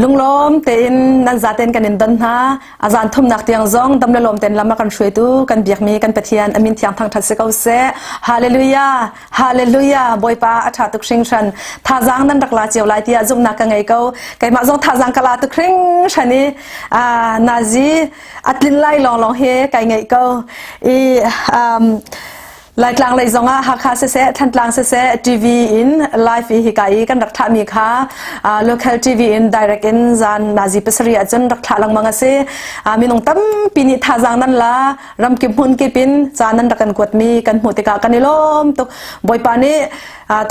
Lunglawm tein nan zaten kan in don hna. A zan thumnak tiang zong dam le lawm ten lam a kan hruaitu kan biakmi kan Pathian amin thiang thangthat si ko seh. Hallelujah. Hallelujah. Bawipa a tha tuk hringhran. Thazaang nan rak la cio lai tiah zumhnak ka ngei ko. Keimah zong thazaang ka la tuk hringhran i nazi a tlin lai lawnglawng hi kai ngeih ko. I Laitlang lei zongah Hakha siseh, Thantlang siseh TV in live i hika i kan rak thlahmi kha local TV in direct in zan nazi pasarih ahcun rak thlah lengmang a si. Minung tampi nih thazaang nan la, ramkip hmunkip in ca nan rak kan kuatmi kan hmuh tikah kan i lawm tuk. Bawipa nih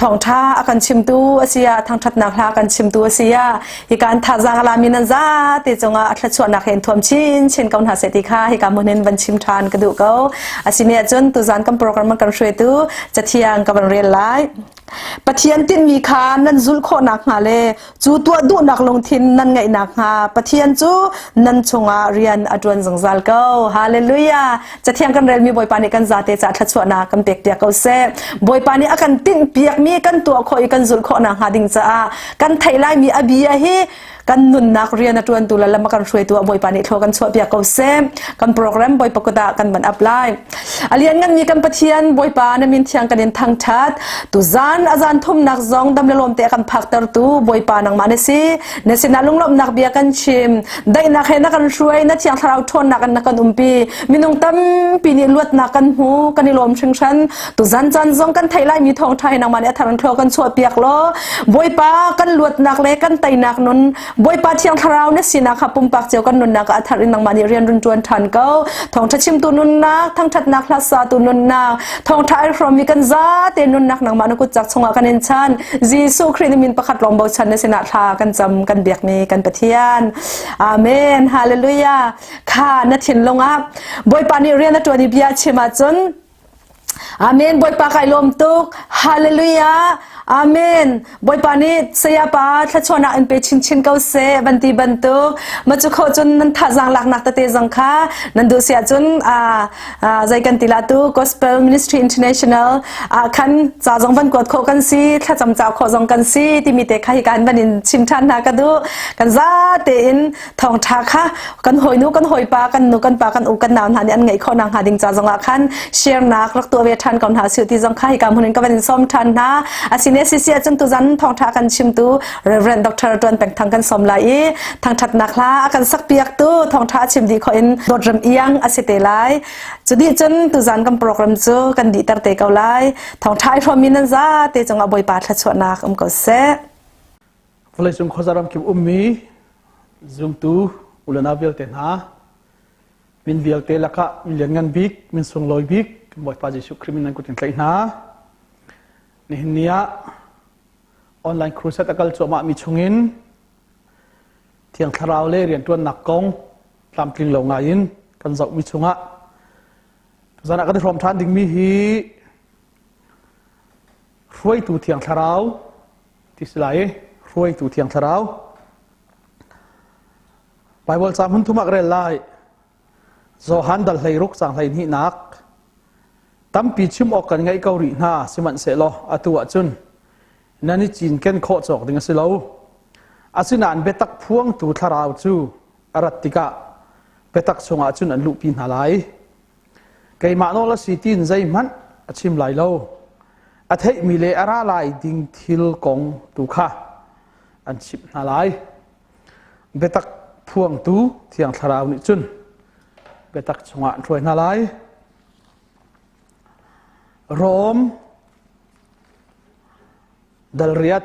thawngṭha a kan chimtu a si ah thangṭhatnak hla a kan chimtu a si ah hika an thazaang a lami nan zate cungah a thluachuahnak he in thuam chinchin ko hna seh ti kha hika hmun in van chim ṭhan ka duh ko. Asine ahcun tuzan kan program kan hruaitu cathiang ka van rel lai. Pathian tinhmi kha nan zulh khawh nakhnga le cu tuah duhnak lungthin nan ngeih nakhnga Pathian cu nan chungah rian a ṭuan zungzal ko. Hallelujah! Cathiang kan relmi Bawipa nih kan zate ca thluachuahnak kan pek piak ko seh. Bawipa nih a kan tinh piakmi kan tuah khawh i kan zulh khawh nakhnga ding caah kan theih laimi a bia hi kan nunnak rian a ṭuantu le lam a kan hruaitu ah Bawipa nih thlua kan chuah piak ko seh. Kan program Bawipa kut ah kan van apply. A liannganmi kan Pathian Bawipa na min thiang kan in thangṭhat. Tuzan a zan thumnak zong dam le lawm te a kan phaktertu Bawipa nangmah na si. Na sinah lunglawmhnak bia kan chim. Daihnak he na kan hruai, na thiang thlarau ṭhawnnak in na kan umpi. Minung tampi nih luatnak kan hmu, kan i lawm hringhran. Tuzan caan zong kan theih laimi thawngṭha hi nangmah nih a thar in thlua kan chuah piak law Bawipa kan luatnak le kan teinak nun Bawipa thiang thlarau na sinak kha pumpak cio kan nunnak ah a thar in nangmah nih rian run ṭuan ṭhan ko. Thawngṭha chimtu nunnak, thangṭhatnak hla satu nunnak, thawngṭha ai hrawmmi kan zate nunnak nangmah na kutcak chungah kan in chan. Jesuh Khrih nih min pakhat lawng bochan na sinah thla kan cam kan biakmi kan Pathian. Amen. Hallelujah. Kha na thinlung ah Bawipa nih rian a ṭuan i bia chim ahcun Amen. Bawipa kai lawm tuk. Hallelujah. Amen. Bawipa nih sayapa thlachuahnak in pe chinchin ko seh van ti bantuk. Ma cu kho cun nan thazaang laknak tete zong kha nan duh si ahcun zei kan ti la tu Gospel Ministry International ah khan ca zong van kuat khawh kan si thlacam ca khawh zong kan si timi te kha hi kan van in chim ṭhan hna ka duh. Kan za tein thawngṭha kha kan hawinu kan hawipa kan nu kan pa kan u kan nau hna nih an ngeih khawh nakhnga ding ca zongah khan share nak rak tuah ve ṭhan ko hna su ti zong kha hika hmun in ka van in sawm ṭhan hna asine sisi ahcun tuzan thawngṭha kan chimtu Reverend Dr. Tuan Peng Thang kan sawm lai i thangṭhatnak hla a kan sak piak tu thawngṭha a chim dih khawh in dawt ram iang a si te lai cu dih cun tuzan kan program cu kan dihter te ko lai thawngṭha i hrawmmi nan za te cungah Bawipa thluachuahnak um ko seh. Vawleicung khuaza ramkip ummi zumtu ulenau vialte hna min vialte lakah min lianngan bik min sunglawi bik Bawipa Jesuh Khrih min nan kut in tlaih hna. Nihin ni ah online crusade a kal cuahmah mi chungin Thiang Thlarau le rianṭuannak kong tlamtling lo ngai in kan zohmi chungah tuzan ah kan i hrawm ṭhan dingmi hi hruaitu Thiang Thlarau ti si lai i hruaitu Thiang Thlarau Bible ca hmun thum ah ka rel lai Johan dal 16 cang 12 nak tampi chim awk kan ngeih ko rih hna sihmanhsehlaw atu ahcun nan i cinken khawh cawk ding a si lo asinain biatak phuangtu thlarau cu a rat tikah biatak chungah cun an luhpi hna lai Keimah nawl a si tiin zeihmanh a chim lai lo. A theihmi le a ra lai ding thil kong tu kha an chimh hna lai. Biatak phuangtu Thiang Thlarau nih cun biatak chungah an hruai hna lai. Rom dal riat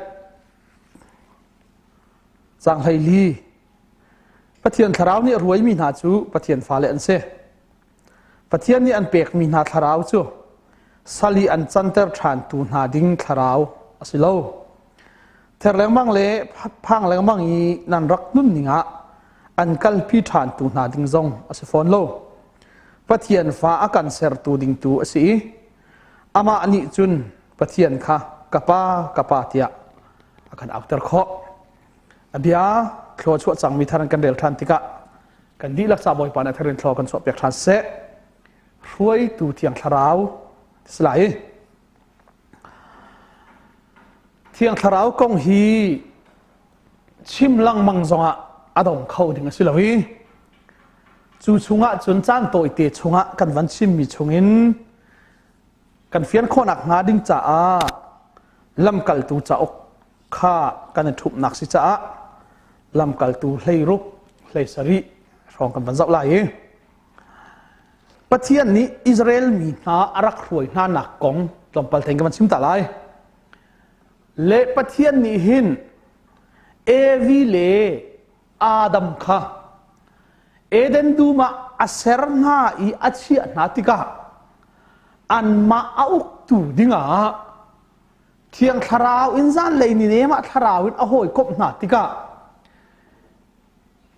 cang 14 Pathian thlarau nih a ruaimi hna cu Pathian fale an si. Pathian nih an pekmi hna thlarau cu sal i an canter ṭhantu hna ding thlarau a si lo. Ther lengmang le phang lengmang i nan rak nunning ah an kalpi ṭhantu hna ding zong a si fawn lo. Pathian fa a kan sertu ding tu a si i amah nih cun Pathian kha ka pa ka pa tiah a kan auter khawh. A bia thlua chuah cangmi thar kan rel ṭhan tikah kan dihlak ca Bawipa nih a thar in thlua kan chuah piak ṭhan seh. Hruaitu Thiang Thlarau si lai. Thiang Thlarau kong hi Chim lengmang zongah a dong kho ding a si lo i cu chungah cun caan tawite chungah kan van chimmi chungin kan fian khawhnak hnga ding caah lamkaltu cauk kha kan i ṭhumhnak si caah lamkaltu 16 17 hrawng kan van zoh lai i Pathian nih Israel mi hna a rak hruai hna nak kong tlawmpal theng kan van chim ta lai. Le Pathian nih hin Evi le Adam kha Eden dum ah a ser hna i a chiah hna tikah anmah a uktu dingah Thiang Thlarau in zanlei ni nem ah Thlarau in a hawikomh hna tikah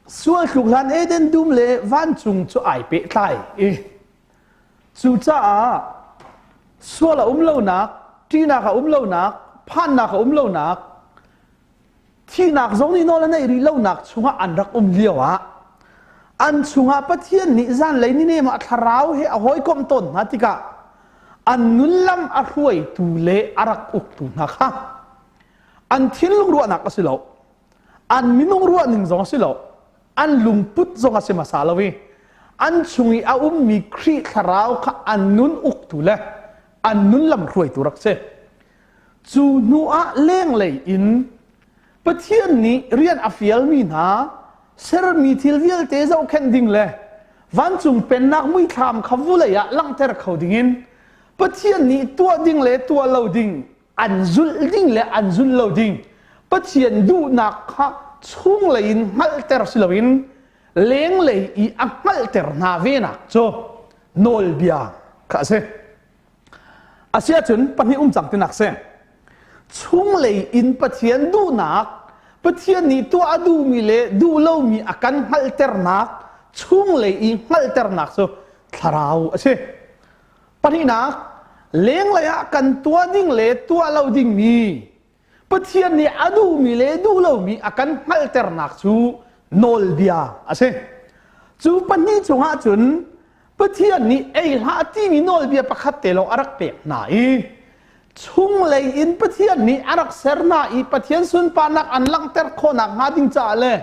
sual tluk hlan Eden dum le vancung cu ai pehtlai i cucaah sual a um lonak, ṭihnak a um lonak, phannak a um lonak, thihnak zong nih nawl a neih rih lonak chungah an rak um lio ah an chungah Pathian nih zanlei ni nem ah thlarau he a hawikomh tawn hna tikah an nunlam a hruaitu le a rak uktu hna kha an thinlung ruahnak a si lo an minung ruahning zong a si lo an lungput zong a si hmasa lo i an chung i a ummi Khrih thlarau kha an nun uktu le an nun lam hruaitu rak si. Cu hnu ah lenglei in Pathian nih rian a fialmi hna sermi thil vialte zohkhenh ding le vancung pennak muithlam kha vulei ah langhter kho dingin Pathian nih tuah ding le tuah lo ding an zulh ding le an zulh lo ding Pathian duhnak kha chunglei in hngalhter si loin lenglei i a hngalhter hna venak cu nawlbia kha a si. Asiahcun pahnih um cang tinak si. Chunglei in Pathian duhnak, Pathian nih tuah a duhmi le duh lomi a kan hngalhternak, chunglei i hngalhternak cu thlarau a si. Pahnihnak, lenglei ah kan tuah ding le tuah lo dingmi, Pathian nih a duhmi le duh lomi a kan hngalhternak cu nawlbia a si. Cu pahnih cungah cun Pathian nih ei hlah timi nawlbia pakhat te lawng a rak pek hna i chunglei in Pathian nih a rak ser hna i Pathian sunparnak an langhter khawhnak hnga ding caah le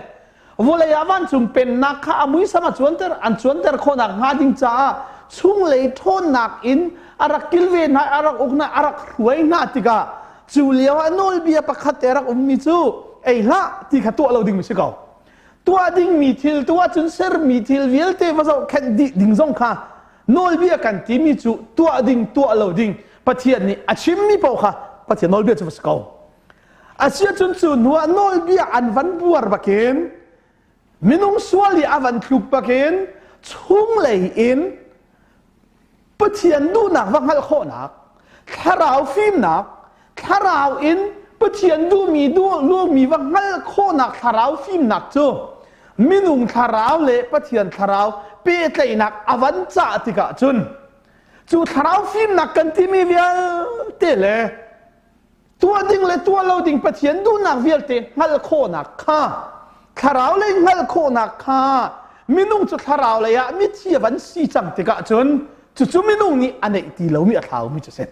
vawlei ah vancung pennak kha a muisam a cuanter an cuanter khawhnak hnga ding caah chunglei ṭhawnnak in a rak kilven hna a rak uk hna a rak hruai hna tikah cu lio ah nawlbia pakhat te a rak ummi cu ei hlah ti kha tuah lo ding mi si ko tuah dingmi thil tu ahcun sermi thil vialte va zohkhenh dih ding zong kha nawlbia kan timi cu tuah ding tuah lo ding Pathian nih a chimmi paoh kha Pathian nawlbia cu va si ko Asiahcun cu hnuah nawlbia an van buar bakin minung sual i a van tluk bakin chunglei in Pathian duhnak va hngalh khawhnak, thlarau fimnak, thlarau in Pathian duhmi duhmi va hngalh khawhnak thlarau fimnak cu minung thlarau le Pathian thlarau pehtlaihnak a van cah tikah cun cu thlarau fimnak kan timi vialte le tuah ding le tuah lo ding Pathian duhnak vialte hngalh khawhnak kha thlarau lei hngalh khawhnak kha minung cu thlarau lei ah mithi a van si cang tikah cun cucu minung nih a neih ti lomi a thlaumi cu si.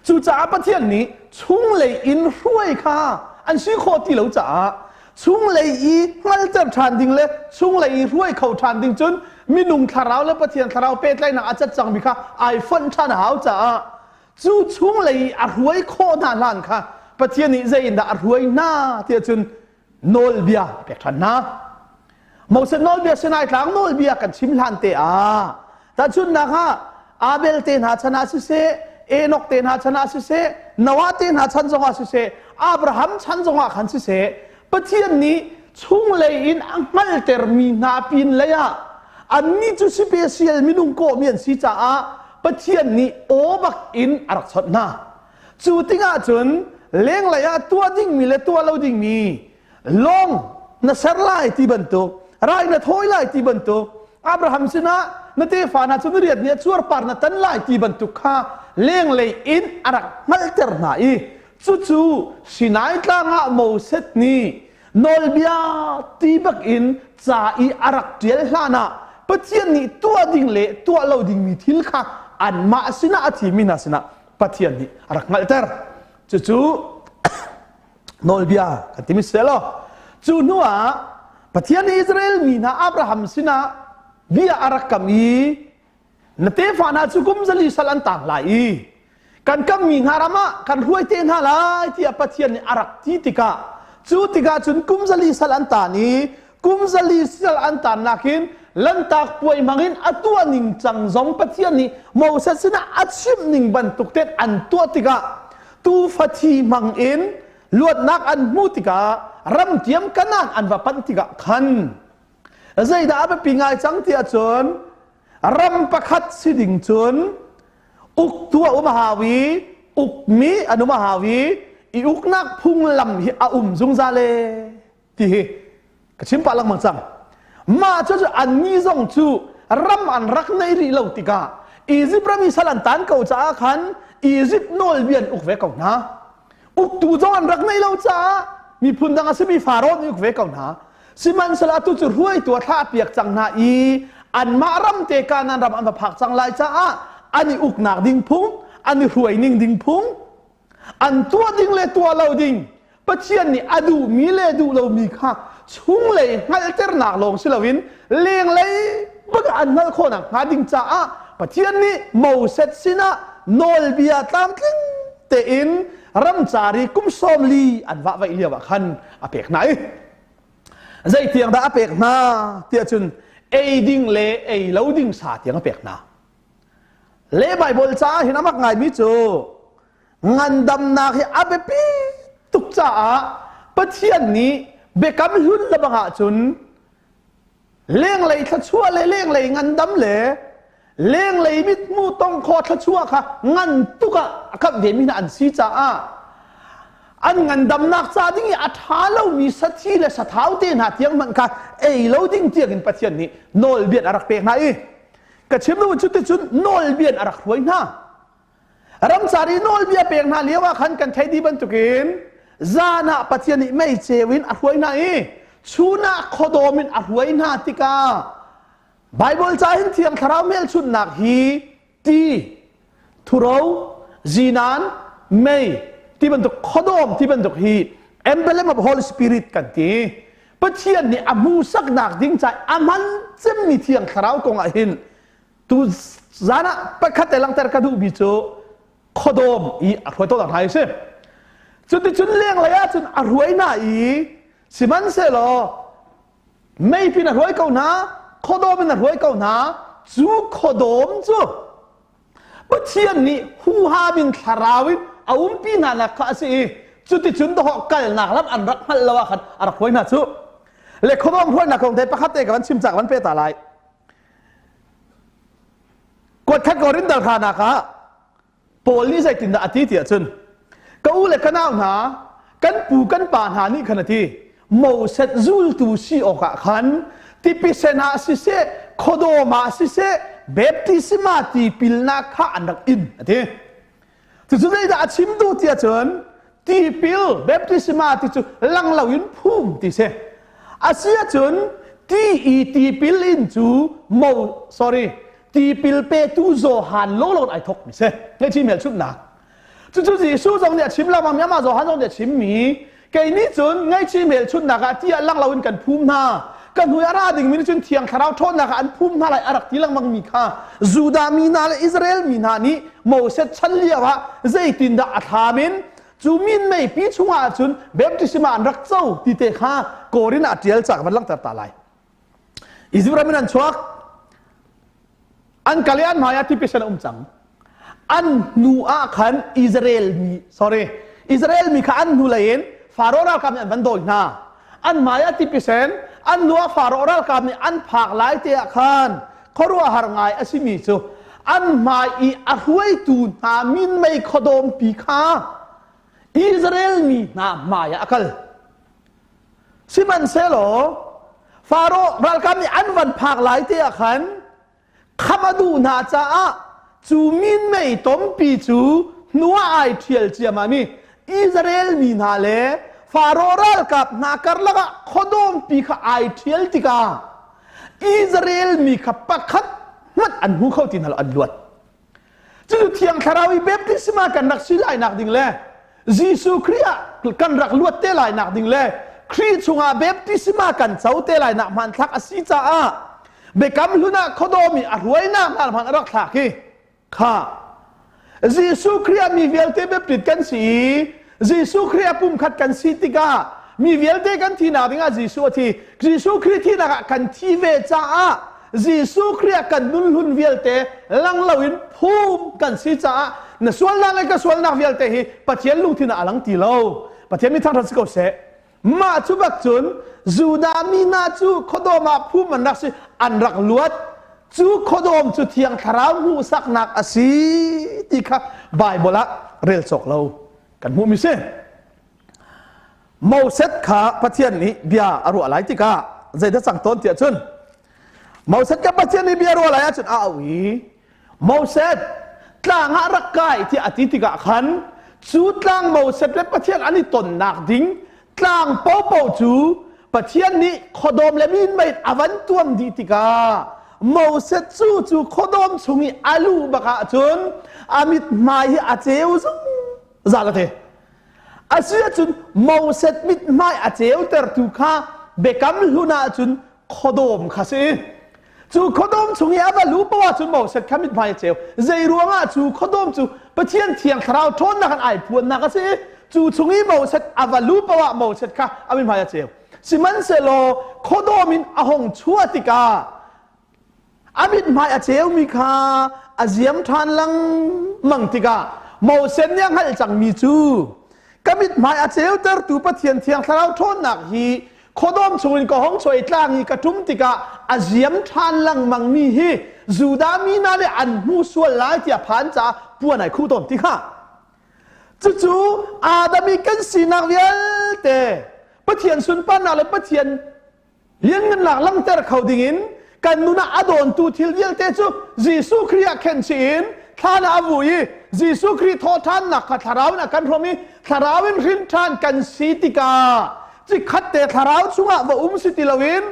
Cucaah Pathian nih chunglei in hruai kha an si khawh ti lo caah chunglei i hngalter ṭhan ding le chunglei i hruai kho ṭhan ding cun minung thlarau le Pathian thlarau pehtlaihnak a cat cangmi kha ai fonh ṭhan a hau caah Cu chunglei i a hruai khawh hna hlan kha Pathian nih zei in dah a hruai hna tiah cun nawlbia a pek ṭhan hna. Moses nawlbia Sinai tlang nawlbia kan chim hlan te ah tahchunhnak ah Abel te hna chan ah siseh Enoch te hna chan ah siseh Noah te hna chan zongah siseh Abraham chan zongah khan siseh Pathian nih chunglei in a hngalhtermi hna pin lei ah annih cu special minung kawhmi an si caah Pathian nih aw bak in a rak chawnh hna. Cu tikah cun lenglei ah tuah dingmi le tuah lo dingmi lawng na ser lai ti bantuk, rai na thawi lai ti bantuk, Abraham sinah na tefa hna cu na riat nih a cuarpar na tan lai ti bantuk kha lenglei in a rak hngalhter hna i Cucu Sinai tlang ah Moses nih nawlbia ti bak in ca i a rak ṭial hlan ah Pathian nih tuah ding le tuah lo dingmi thil kha anmah sinah a thimi hna sinah Pathian nih a rak hngalhter. Cucu nawlbia kan timi si law. Cu hnu ah Pathian nih Israel mi hna Abraham sinah bia a rak kam i na tefa hna cu kum zali sal an tang lai i kan kammi hna ram ah kan hruai te hna lai tiah Pathian nih a rak ti tikah cu tikah cun kum zali sal an tan i kum zali sal an tan nakin lantak puai hmangin a tuah ning cang zong Pathian nih Moses sinah a chimh ning bantuk ten an tuah tikah tuufa thi hmang in luatnak an hmuh tikah ramtiam Kanaan an va panh tikah khan zeidah a biapi ngai cang ti ahcun ram pakhat si ding cun uktu a um a hau i ukmi an um a hau i i uknak phunglam hi a um zungzal e ti hi ka chim pah lengmang cang. Mah cu annih zong cu ram an rak nei rih lo tikah Izipt ram i sal an tan ko caah khan Izipt nawlbia an uk ve ko hna. Uktu zong an rak neih lo caah miphun dang a simi Faraoh nih uk ve ko hna. Sihmanhsehlaw atu cu hruaitu a thlahpiak cang hna i anmah ram te Kanaan ram an va phak cang lai caah an i uknak ding phung, an i hruai ning ding phung, an tuah ding le tuah lo ding Pathian nih a duhmi le duh lomi kha chunglei hngalhternak lawng si loin lenglei bak an hngalh khawhnak hnga ding caah Pathian nih Moses sinah nawlbia tlamtling tein ramcar i kum 40 an vahvaih lio ah khan a pek hna i zeitiang dah a pek hna tiah cun ei ding le ei lo ding sa tiang a pek hna. Le Baibal caah hin a mak ngaimi cu ngandamnak hi a biapi tuk caah Pathian nih biakam hlun lebang ahcun lenglei thluachuah le lenglei ngandam le lenglei mithmu tongkhaw thluachuah kha ngan tuk ah a kamh vemi hna an si caah an ngandamnak ca ding i a ṭha lomi sathi le sathau te hna tiang hmanh kha ei lo ding tiang in Pathian nih nawlbia a rak pek hna i ka chim lu cuticun nawlbia a rak hruai hna. Ramcar i nawlbia pek hna lio ah khan kan theih dih bantukin zan ah Pathian nih mei ceu in a hruai hna i chun ah khuadawm in a hruai hna tikah Baibal ca hin Thiang Thlarau hmelchunhnak hi ti, thuro, zinan, mei ti bantuk khuadawm ti bantuk hi emblem of Holy Spirit kan ti. Pathian nih a hmuhsaknak ding ca a hman cemmi Thiang Thlarau kong ah hin tu zan ah pakhat te langhter ka duhmi cu khuadawm i a hruai tawn hna si. Cuticun lenglei ah cun a hruai hna i sihmanhsehlaw meipin a hruai ko hna, khuadawm in a hruai ko hna, cu khuadawm cu Pathian nih huham in thlarau in a umpi hna nak kha a si i cuticun dawhawh kalnak lam an rak hngalh lo ah khan a rak hruai hna cu. Le khuadawm hruainak kong te pakhat te ka van chim cak van pe ta lai. Kuatkhat Korin dal hranak ah Paul nih zeitindah a ti ti ahcun ka u le ka nau hna kan pu kan pa hna nih khan a ti Moses zultu si awkah khan tipisen ah siseh khuadawm ah siseh baptisma tipilnak kha an rak in a ti. Cucu zeidah a chim duh ti ahcun tipil baptisma ti cu lang loin phum ti si. Asi ahcun ti i tipil in cu mo sorry tipil petu Johan lawlawn ai thok mi si. Ngaihchih hmelchunhnak. Cucu Jesuh zong nih a chim lengmang mi amah Johan zong nih a chimmi Kei nih cun ngaihchih hmelchunhnak ah ti ah lang loin kan phum hna. Ka hnu i a ra dingmi nih cun Thiang Thlarau ṭhawnnak ah an phum hna lai a rak ti lengmang mi kha Judah mi hna le Israel mi hna nih Moses chan lio ah zeitindah a thlam in cu minmeipi chungah cun baptisma an rak co ti te kha Korin ah ṭial cak van langhter ta lai. Izipt ram in an chuak. An kal i an hmai ah tipisen a um cang. An hnu ah khan Israel mi, sorry, Israel mi kha an hnu lei in Faro ralkap nih an van dawi hna. An hmai ah tipisen, an hnu ah Faro ralkap nih an phak lai te ah khan khuaruahhar ngai a simi cu an hmai i a hruaitu hna minmei khuadawmpi kha Israel mi hna hmai ah a kal. Sihmanhsehlaw Faro ralkap nih an van phak lai te ah khan kham a duh hna caah cu minmei tompi cu hnuah ai ṭhial ciammam i Israel mi hna le Faro ralkap hna karlak ah khuadawmpi kha ai ṭhial tikah Israel mi kha pakhat hmanh an hmu kho ti hna lo an luat. Cucu Thiang Thlarau i baptisma kan rak si lai nak ding le Jesuh Khrih ah kan rak luat te lai nak ding le Khrih chungah baptisma kan co te lai nak hmanthlak a si caah biakam hlun ah khuadawm i a hruainak hna hmanh a rak thlak hi kha Jesuh Khrih ah mi vialte biapit kan si i Jesuh Khrih ah pumkhat kan si tikah mi vialte kan thinak dingah Jesuh a thi. Jesuh Khrih thinak ah kan thi ve caah Jesuh Khrih ah kan nun hlun vialte lang loin phum kan si caah na sualnak le ka sualnak vialte hi Pathian lungthin ah a lang ti lo. Pathian mi thangṭhat si ko seh. Mah cu bak cun Judah mi hna cu khuadawm ah phum an rak si, an rak luat. Cu khuadawm cu Thiang Thlarau hmuhsaknak a si ti kha Baibal ah rel cawk lo kan hmuhmi si. Moses kha Pathian nih bia a ruah lai tikah zeidah cang tawn tiah cun Moses kha Pathian nih bia ruah lai ahcun a auh i Moses tlang ah rak kai tiah a ti tikah khan cu tlang Moses le Pathian an i tonnak ding tlang popo cu Pathian nih khuadawm le minmei a van tuam dih tikah Moses cu cu khuadawm chung i a luh bak ahcun a mithmai hi a ceu zungzal a ti. Asi ahcun Moses mithmai a ceutertu kha biakam hlun ahcun khuadawm kha si. Cu khuadawm chung i a va luh paoh ahcun Moses kha mithmai a ceu. Zei ruangah cu khuadawm cu Pathian thiang thlarau ṭhawnnak in ai phuannak a si i cu chung i Moses a va luh paoh ah Moses kha a mithmai a ceu. Sihmanhsehlaw khuadawm in a hung chuah tikah a mithmai a ceumi kha a ziam ṭhan lengmang tikah Moses nih a hngalh cangmi cu ka mithmai a ceutertu Pathian thiang thlarau ṭhawnnak hi khuadawm chungin ka hong chuah i tlang i ka ṭum tikah a ziam ṭhan lengmang mi hi Judah mi hna nih an hmu sual lai tiah phan caah puan ai khuh tawn ti kha. Cucu Adam i kan sinak vialte Pathian sunparnak le Pathian lianngannak langhter kho dingin kan nun ah a dawntu thil vialte cu Jesuh Khrih ah khenchih in thlan ah a vui i Jesuh Khrih thawhṭhannak kha thlarau in a kan hrawm i thlarau in hrin ṭhan kan si tikah cikhat te thlarau chungah va um si ti loin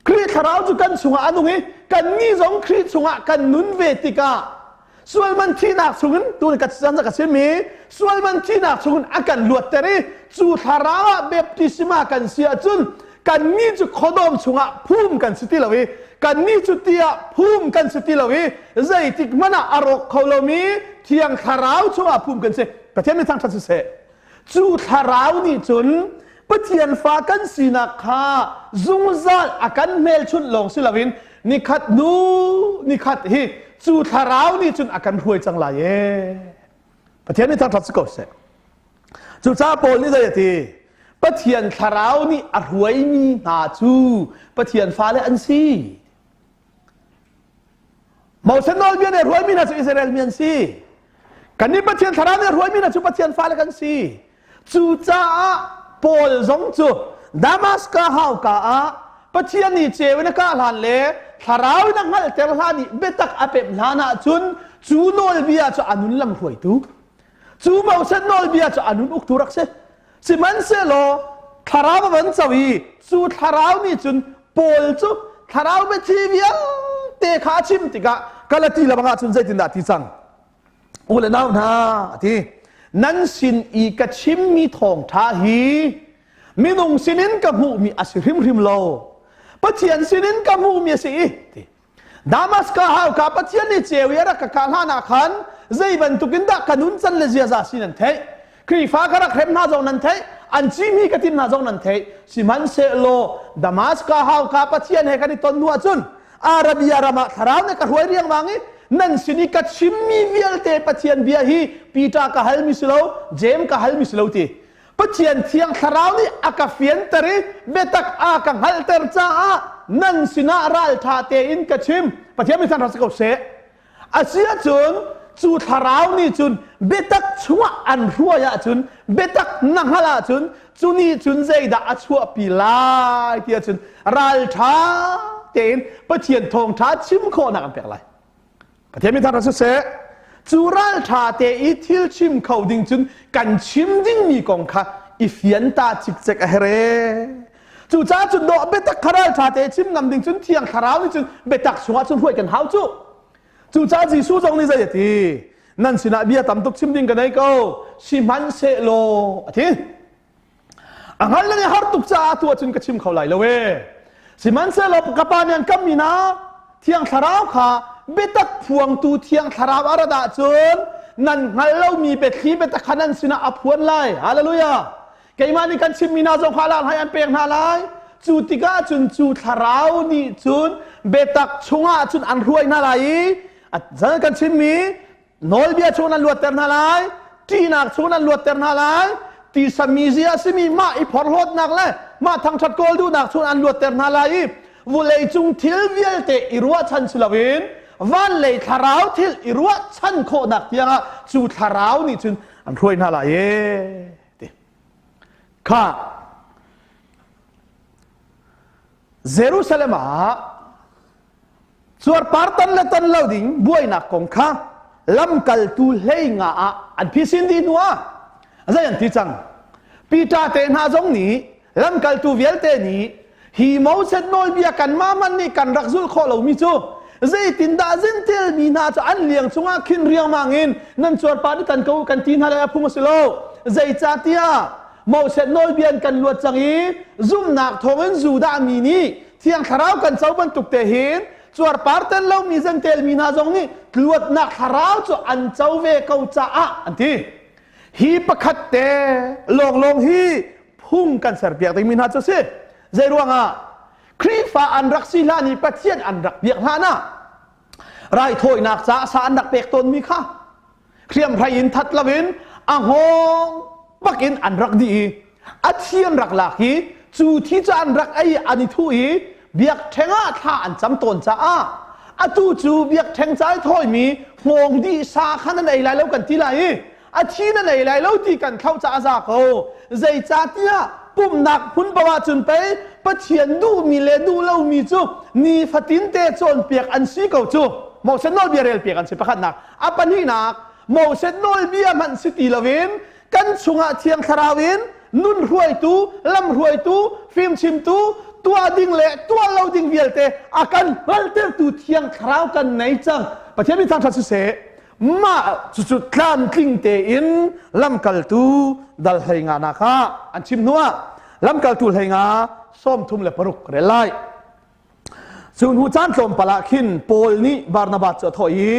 Khrih thlarau cu kan chungah a nung i kannih zong Khrih chungah kan nun ve tikah sualman thihnak chungin tu ka chan ka chim i sualman thihnak chungin a kan luatter i cu thlarau ah baptisma kan si ahcun kannih cu khuadawm chungah phum kan si ti lo i kannih cu tiah phum kan si ti lo i zeitik hmanh ah a rawk kho lomi thiang thlarau chungah phum kan si. Pathian mi thangṭhat siseh. Cu thlarau nih cun Pathian fa kan sinak kha zungzal a kan hmelchunh lawng si loin nikhat hnu nikhat hi cu thlarau nih cun a kan hruai cang lai ee. Pathian nih thangṭhat si ko seh. Cucaah Paul nih zei a ti? Pathian thlarau nih a hruaimi hna cu Pathian fale an si. Moses nawlbia nih hruaimi hna cu Israel mi an si. Kannih Pathian thlarau nih hruaimi hna cu Pathian fale kan si. Cucaah Paul zong cu Damaskas hauka ah Pathian nih ceu in a kah hlan le thlarau in a hngalhter hlan i biatak a pemh hlan ahcun cu nawlbia cu a nun lam hruaitu cu Moses nawlbia cu a nun uktu rak si. Sihmanhsehlaw thlarau a van co i cu thlarau nih cun Paul cu thlarau biathi vialte kha a chim tikah Galati lam ah cun zeitindah ti cang? U le nau hna a ti nan sin i ka chimmi thawngṭha hi minung sinin ka hmuhmi a si hrimhrim lo Pathian sinin ka hmuhmi a si i ti Damaskas hauka Pathian nih ceu i a rak ka kah hlan ah khan zei bantukin dah ka nun can le ziaza si nan theih. Khrihfa ka rak hrem hna zong nan theih, an cihmi ka tim hna zong nan theih. Sihmanhsehlaw Damaskas hauka Pathian he kan i ton hnu ahcun Arabia ram ah thlarau nih ka hruai riangmang i nan sin i ka chimmi vialte Pathian bia hi Peter ka halmi si lo, James ka halmi si lo ti. Pathian thiang thlarau nih a ka fianter i biatak a ka hngalhter caah nan sinah ralṭha tein ka chim. Pathian min thangṭhat si ko seh. A si ahcun cu thlarau nih cun biatak chungah an hruai ahcun biatak na hngalh ahcun cu nih cun zeidah a chuahpi lai ti ahcun ralṭha tein Pathian thawngṭha chim khawhnak an pek lai. Pathian min thangṭhat siseh, cu ralṭha te i thil chim kho ding cun kan chim dingmi kong kha i fian ta cikcek a herh ee. Cucaah cun dawh biatak kha ralṭha te chim ngam ding cun Thiang Thlarau nih cun biatak chungah cun hruai kan hau cu. Cucaah Jesuh zong nih zei a ti? Nan sinah bia tam tuk chim ding ka nei ko, sihmanhsehlaw a ti. A hngal le har tuk caah tu ahcun ka chim kho lai lo ee. Sihmanhsehlaw ka pa nih an kammi hna Thiang Thlarau kha biatak phuangtu Thiang Thlarau a rat ahcun nan hngal lomi biathli biatak kha nan sinah a phuan lai. Hallelujah! Keimah nih kan chimmi hna zong kha a hai an pek hna lai. Cu tikah cun cu Thlarau nih cun biatak chungah cun an hruai hna lai i zan kan chimmi Nawlbia chung nan luatter hna lai, ṭihnak chung nan luatter hna lai, tisa mizia a simi mah i phorhlawtnak le mah thangṭhat kawl duhnak chung an luatter hna lai i vawleicung thil vialte i ruahchan si loin van lei thlarau thil i ruahchan khawhnak tiangah cu thlarau nih cun an hruai hna lai e ti kha Jerusalem ah Cuarpar tan le tan lo ding buainak kong kha lamkaltu 15 ah an phisin dih hnu ah zei an ti cang. Peter te hna zong nih lamkaltu vialte nih hi Moses nawlbia kanmah hmanh nih kan rak zulh khawh lomi cu zeitindah zintil mi hna cu an liang cungah khin riangmang in nan cuarpar i tan ko kan ti hna lai a phung a si lo. Zeicahtiah Moses nawlbia in kan luat cang i zumhnak thawngin Judah mi nih Thiang Thlarau kan co bantuk te hin cuarpar tel lomi zentel mi hna zong nih luatnak thlarau cu an co ve ko caah an ti. Hi pakhat te lawnglawng hi phung kan serpiak dingmi hna cu si. Zei ruangah Khrihfa an rak si hlan i Pathian an rak biak hlan ah raithawinak caah sa an rak pek tawnmi kha hriamhrei in that loin a hngawng bak in an rak dih i a thi an rak lak i cu thi cu an rak ei an i thuh i biakṭheng ah thla an cam tawn caah atu cu biakṭheng ca i thawimi hngawng dih sa kha nan ei lai lo kan ti lai i a thi nan ei lai lo ti kan thlauh caah a za ko zeicahtiah pumhnak hmun paoh ahcun pei Pathian duhmi le duh lomi cu nifatin te cawnpiak an si ko cu Moses nawlbia relpiak an si pakhatnak A pahnihnak, Moses nawlbia hmanh si ti loin kan chungah Thiang Thlarau in nun hruaitu, lam hruaitu, fimchimtu, tuah ding le tuah lo ding vialte a kan hngalhtertu Thiang Thlarau kan nei cang. Pathian min thangṭhat siseh. Mah cucu tlamtling tein lamkaltu dal 15 nak ah an chim hnuah lamkaltu 15 36 rel lai. Cu hnu caan tlawmpal ah khin Paul nih Barnabas cu a thawh i,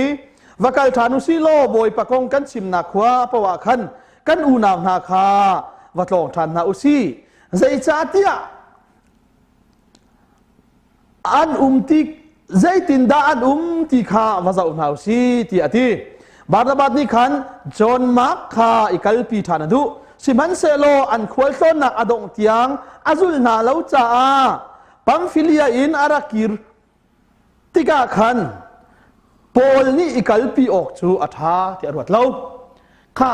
Va kal ṭhan u sih law Bawipa kong kan chimnak khua paoh ah khan kan unau hna kha va tlawng ṭhan hna u sih. Zeicahtiah an um ti zeitindah an um ti kha va zoh hna u sih tiah a ti. Barnabas nih khan John Mark kha i kalpi ṭhan a duh. Sihmanhsehlaw an khualtlawnnak a dongh tiang a zulh hna lo caah Pamfilia in a rak kir tikah khan Paul nih i kalpi awk cu a ṭha ti a ruat lo. Kha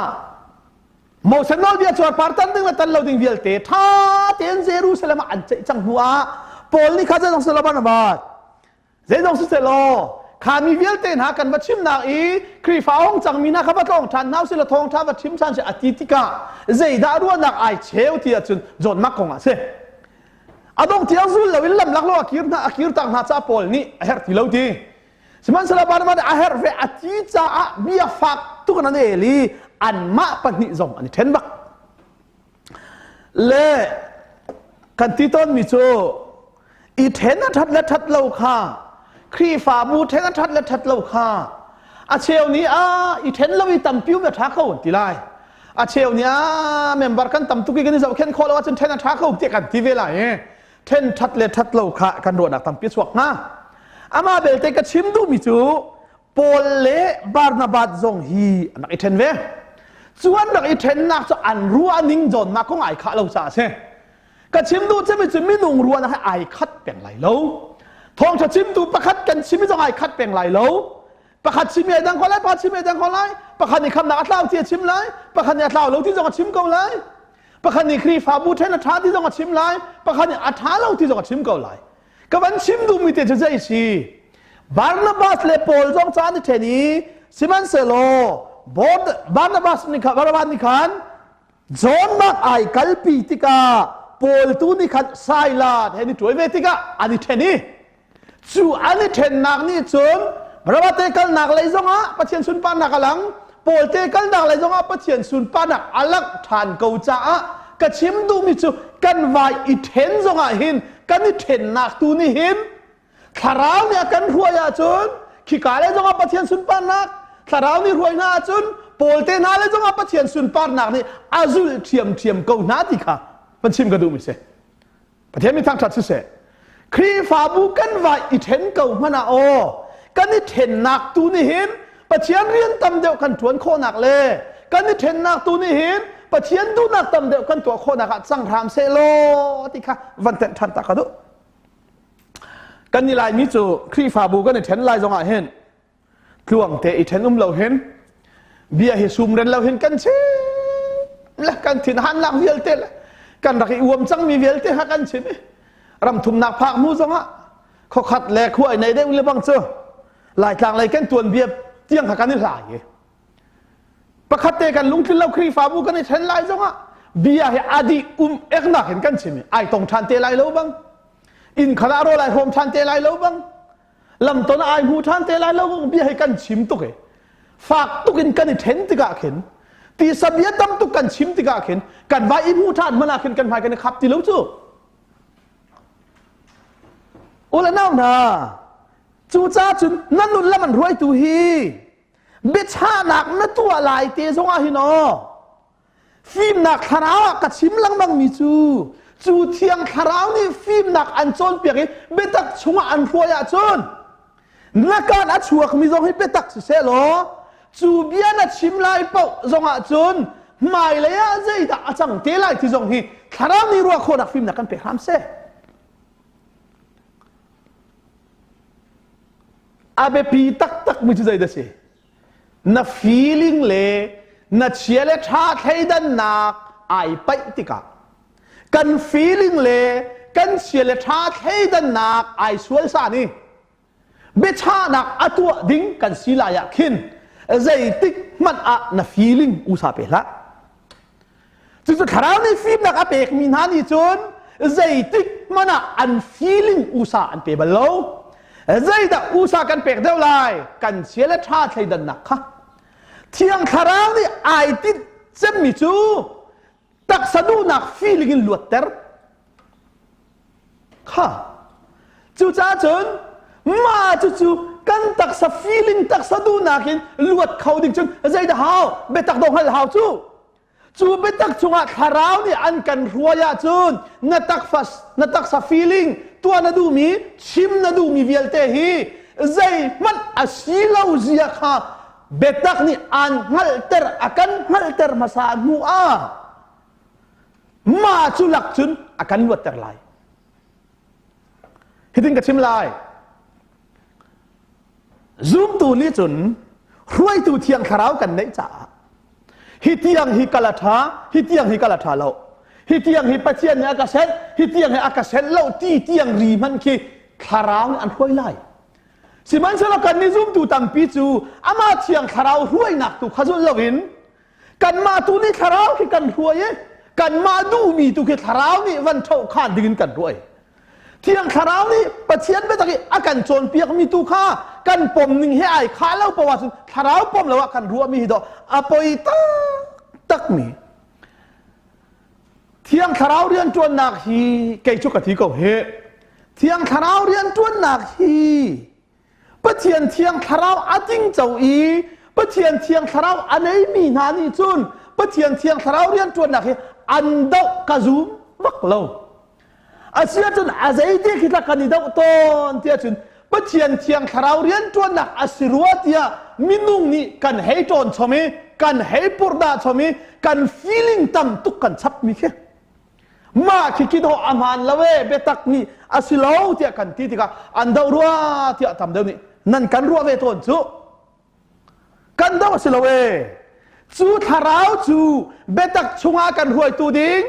Moses nawlbia cuarpar tan ding le tan lo ding vialte ṭha tein Jerusalem ah an ceih cang hnu ah Paul nih kha zeizong selaw Barnabas zeizong siselaw kha mi vialte hna kan va chimnak i Khrihfa hong cangmi hna kha va tlawng ṭhan hna usih law thawngṭha va chim ṭhan sih a ti tikah zeidah ruahnak ai cheu ti ahcun John Mark kong ah a si. A dong tiang zul loin lam lak lo a kir hna a kir tak hna ca Paul nih a herh ti lo ti. Sihmanhsehlaw Barnabas nih a herh ve a ti caah bia fak tuk in an el i anmah pahnih zong an i ṭhen bak. Le kan ti tawnmi cu i ṭhen a ṭhat le ṭhat lo kha Khrihfabu ṭhen a ṭhat le ṭhat lo kha a cheu nih a i ṭhen lo i tampi um a ṭha ko an ti lai. A cheu nih a member kan tam tuk i kan i zohkhenh khawh lo ahcun ṭhen a ṭha ko tiah kan ti ve lai i ṭhen ṭhat le ṭhat lo kha kan ruahnak tampi a chuak hnga. Amah belte ka chim duhmi cu Paul le Barnabas zong hi an rak i ṭhen ve. Cu an rak i ṭhennak cu an ruahning zawnnak kong ai khah lo caah a si. Ka chim duh cemi cu minung ruahnak hi ai khat peng lai lo. Thawngṭha chimtu pakhat kan chim zong ai khat peng lai lo. Pakhat chim ai dang ko lai, pakhat chim ai dang ko lai. Pakhat nih khamnak a tlau ti a chim lai, pakhat nih a tlau lo ti zong a chim ko lai. Pakhat nih Khrihfabu ṭhen a ṭha ti zong a chim lai, pakhat nih a ṭha lo ti zong a chim ko lai. Ka van chim duhmi te cu zei si? Barnabas le Paul zong caan i ṭhen i sihmanhsehlaw Barnabas nih khan Barnabas nih khan John Mark ai kalpi tikah Paul tu nih khan Silas he an i ṭuai ve tikah an i ṭhen i Cu an i ṭhennak nih cun Ramate kalnak lei zongah Pathian sunparnak a lang, Paul te kalnak lei zongah Pathian sunparnak a langh ṭhan ko caah Ka chim duhmi cu kan vai i ṭhen zongah hin kan i ṭhennak tu nih hin thlarau nih a kan hruai ahcun khika le zongah Pathian sunparnak, thlarau nih hruai hna ahcun Paul te hna le zongah Pathian sunparnak nih a zulh ṭhiamṭhiam ko hna ti kha van chim ka duhmi si. Pathian mi thangṭhat siseh. Khrihfabu kan vai i ṭhen ko hmanh ah aw kan i ṭhennak tu nih hin Pathian rian tam deuh kan ṭuan khawhnak le kan i ṭhennak tu nih hin Pathian duhnak tam deuh kan tuah khawhnak ah cang hram seh law ti kha van tenh ṭhan ta ka duh. Kan i Laimi cu Khrihfabu kan i ṭhen lai zongah hin tluang te i ṭhen um lo hin bia hi sum ren lo hin kan chim le kan thin hannak vialte le kan rak i uam cangmi vialte kha kan chim i ram thumnak phak hnu zongah khokhat le khuai nei deuh le bang cu Laitlang lei kan tuan bia tiang kha kan i hlai i pakhat te kan lungtlin lo Khrihfabu kan i ṭhen lai zongah bia hi adi um eknak in kan chim i ai tong ṭhan te lai lo bang inn khala rawl ai hrawm ṭhan te lai lo bang lamton ai hmu ṭhan te lai lo bia hi kan chim tuk i fak tuk in kan i ṭhen tikah khin tisa bia tam tuk kan chim tikah khin kan vai i hmu ṭhan hmanh ah khin kan hmai kan i khap ti lo cu. Ule nau hna, cucaah cun na nun lam an hruaitu hi biachahnak na tuah lai te zongah hin aw Fimnak thlarau ah ka chim lengmang mi cu cu thiang thlarau nih fimnak an cawnpiak i biatak chungah an hruai ahcun na kaan a chuakmi zong hi biatak siseh law cu bia na chim lai paoh zongah cun hmailei ah zeidah a cang te lai ti zong hi thlarau nih ruah khawhnak fimnak kan pek hram seh. A biapi taktak mi cu zeidah si? Na feeling le na chia le ṭha thleidannak ai paih tikah kan feeling le kan chia le ṭha thleidannak ai sual san i biachahnak a tuah ding kan si lai ah khin zeitik hmanh ah na feeling usa pe hlah. Cucu thlarau nih fimnak a pekmi hna nih cun zeitik hmanh ah an feeling usa an pe bal lo. Zeidah usa kan pek deuh lai? Kan chia le ṭha thleidannak kha. Thiang thlarau nih ai tinh cemmi cu taksa duhnak feeling in luatter kha. Cucaah cun mah cucu kan taksa feeling taksa duhnak in luat kho ding cun zeidah hau? Biatak dawh hngalh hau cu. Cu biatak chungah thlarau nih an kan hruai ahcun na takfa na taksa feeling tuah na duhmi chim na duhmi vialte hi zeihmanh a si lo zia kha biatak nih aan hngalhter a kan hngalhter hmasa hnu ah mah cu lak cun a kan luatter lai. Hitin ka chim lai. Zumtu nih cun hruaitu thiang thlarau kan neih caah hi tiang hi kal a ṭha, hi tiang hi kal a ṭha lo. Hi tiang hi Pathian nih a ka senh, hi tiang hi a ka senh lo ti tiang ri hmanh khi thlarau nih an hruai lai. Sihmanhsehlaw kan nih zumtu tampi cu amah thiang thlarau hruainak tu kha zulh loin kanmah tu nih thlarau khi kan hruai i kanmah duhmi tu khi thlarau nih van ṭhoh khan dingin kan hruai. Thiang Thlarau nih Pathian biatak i a kan cawnpiakmi tu kha kan pom ning he ai khah lo poah ahcun Thlarau pom lo ah kan ruahmi hi dawh a poi taktakmi. Thiang Thlarau rianṭuannak hi kei cu ka ti ko hi. Thiang Thlarau rianṭuannak hi Pathian Thiang Thlarau a tingco i Pathian Thiang Thlarau a neimi hna nih cun Pathian Thiang Thlarau rianṭuannak hi an doh ka zum bak lo. Asiahcun a zeiti khi tah kan i doh tawn tiah cun Pathian Thiang Thlarau rianṭuannak a si rua tiah minung nih kan hei ṭawn chom i kan hei purhdah chom i kan feeling tam tuk kan chapmi khi. Mah khi khi dawh a hmaan lo e biatak nih a si lo tiah kan ti tikah an doh rua tiah tam deuh nih nan kan ruah ve tawn cu. Kan doh a si lo e. Cu thlarau cu biatak chungah kan hruaitu ding